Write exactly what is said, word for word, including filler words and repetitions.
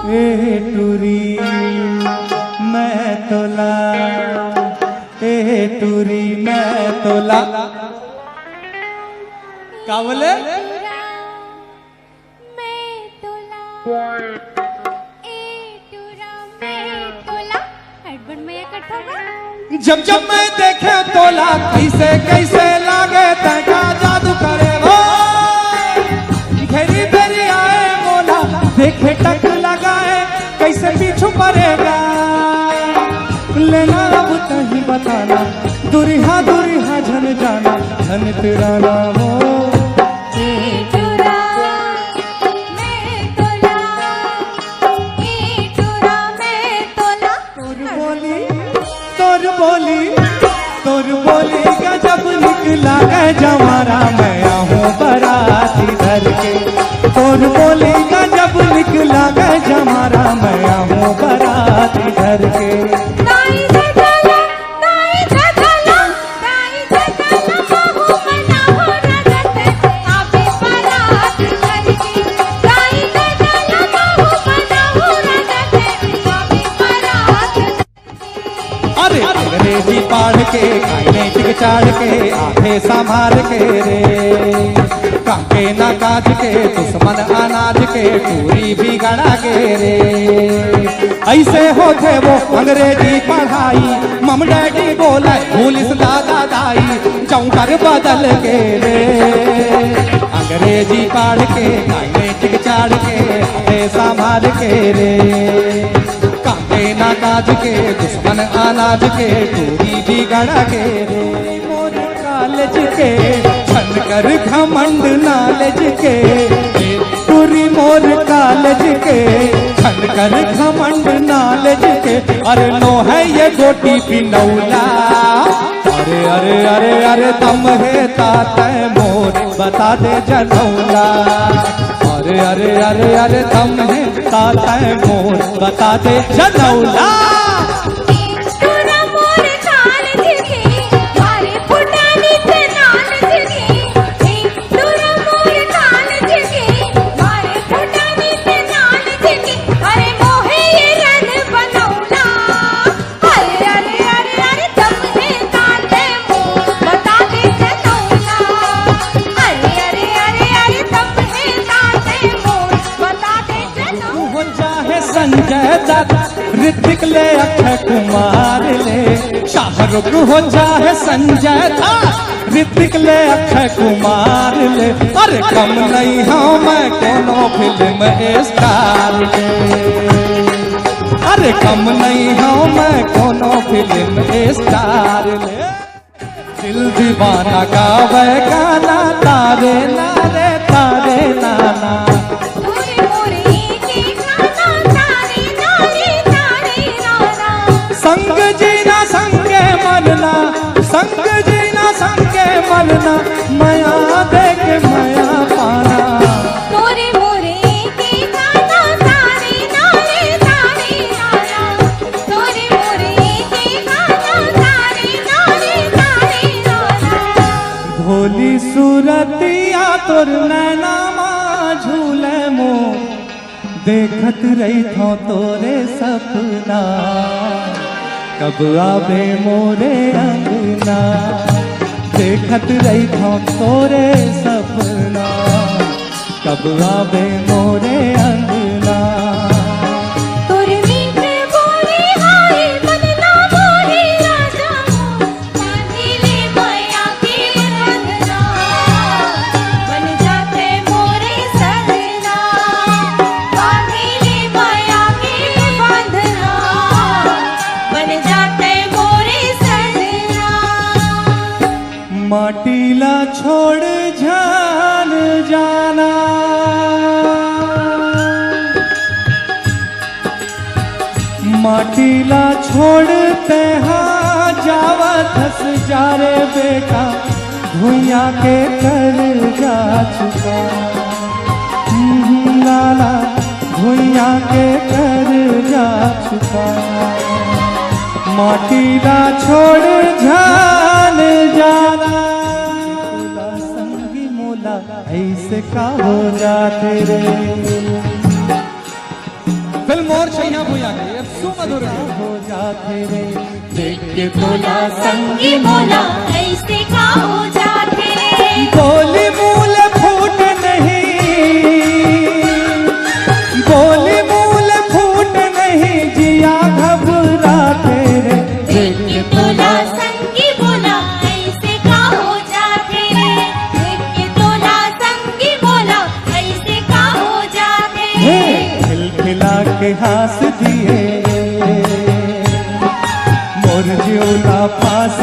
ए टूरी मैं तोला, ए टूरी मैं तोला। का बोले? मैं तोला, ए टूरा मैं तोला। हड़बड़ में ये कट होगा। जब जब मैं देखे तोला, कैसे कैसे लागे तैका जादू करे वो। घेरी बेरी आए मोला, देखे टक लगाए, कैसे पीछू परेगा। लेना अब तही बताना, दुरिहा दुरिहा झन जाना, झन तिराना वो। ए टूरा मैं तोला, ए टूरा मैं तोला। तोर बोली, तोर बोली, तोर बोली गजब निकला है जवारा, मैं आहूँ बराती धर के। तोर बोली गजब निकला है जवारा, मैं आहूँ बराती धर के। ताई जगला, ताई जगला, ताई जगला, महू मनाहूँ रगत, आबे बराती धर के। ताई जगला, महू मनाहूँ रगत, आबे बराती। अरे अंग्रेजी पढ़ के, कायने टिक चाढ़ के, आथे संभाल के रे। काके ना काज के, दुश्मन अनाज के, टूरी बिगड़ा के रे। ऐसे होथे वो अंग्रेजी पढ़ाई, मम डैडी बोले, पुलिस दादा दाई, चौंकर बदल के रे। अंग्रेजी पढ़ के, कायने टिक चाढ़ के, आथे संभाल के रे। काके ना काज के, दुश्मन अनाज के, टूरी बिगड़ा के रे। मोर कॉलेज के, छन कर घमंड नॉलेज के, टूरी मोर कॉलेज के, छन कर घमंड नॉलेज के। अरे नो है ये गोटी पिनौला। अरे, अरे, अरे, अरे, दम हे ताते मोर, बता दे जनौला। अरे, अरे, अरे, अरे, दम हे ताते मोर, बता दे जनौला। टूरा मोर कॉलेज के, मारे फुटानी ते नॉलेज के। टूरा मोर कॉलेज के, मारे फुटानी ते नॉलेज के। अरे मोहे ये रन बनौला। अरे, अरे, अरे, अरे, दम हे ताते मोर, बता दे जनौला। अरे, अरे, अरे, अरे, दम हे ताते मोर, बता दे जनौला। हो चाहे संजय दत्त, ऋतिक ले, अक्षय कुमार ले, शाहरुख हो चाहे संजय दत्त, ऋतिक ले, अक्षय कुमार ले, अरे कम नहीं हूँ मैं कोनो फिल्म स्टार ले। अरे कम नहीं हूँ मैं कोनो फिल्म स्टार ले। दिल दीवाना गावे गाना, तारे नारे तारे नाना। तोरे मोरे के गाना, तारे नारे तारे नाना। संग जीना संगे मरना, संग जीना संगे मरना, मया दे के मया पाना। तोरे मोरे के गाना, तारे नारे तारे नाना। तोरे मोरे के गाना, तारे नारे तारे नाना। भोली सूरतिया तोर नैना मा झूले मो, देखत रहिथौं तोरे सपना, कब आबे मोरे अंगना। देखत रहिथौं तोरे सपना, कब आबे मोरे अंगना। तोर मीठ बोली हाय, मन ना मोहे राजा हो। बांधी ले मया के बंधना, बन जाते मोरे सजना। बांधी ले मया के बंधना, बन जाते मोरे सजना। माटी ला छोड़ झन जाना। माटी ला छोड़ तेहा जावत हस जा रे बेटा, भुइयां के करजा चुका। हम्म, लाला, भुइयां के करजा चुका। माटी ला छोड़ झन जाना। मोला संगी मोला ऐसे का हो जाथे रे। फिल्म सुमधुर। हो जाथे रे। देख के तोला संगी मोला ऐसे का हो जाथे रे। बोली मूल फूट नहीं, बोली मूल फूट नहीं, जिया घबराथे रे। देख के तोला संगी मोला ऐसे का हो जाथे रे। देख के तोला संगी मोला ऐसे का हो जाथे हे रे। खिलखिला के हास दिए, मोर जिउला पास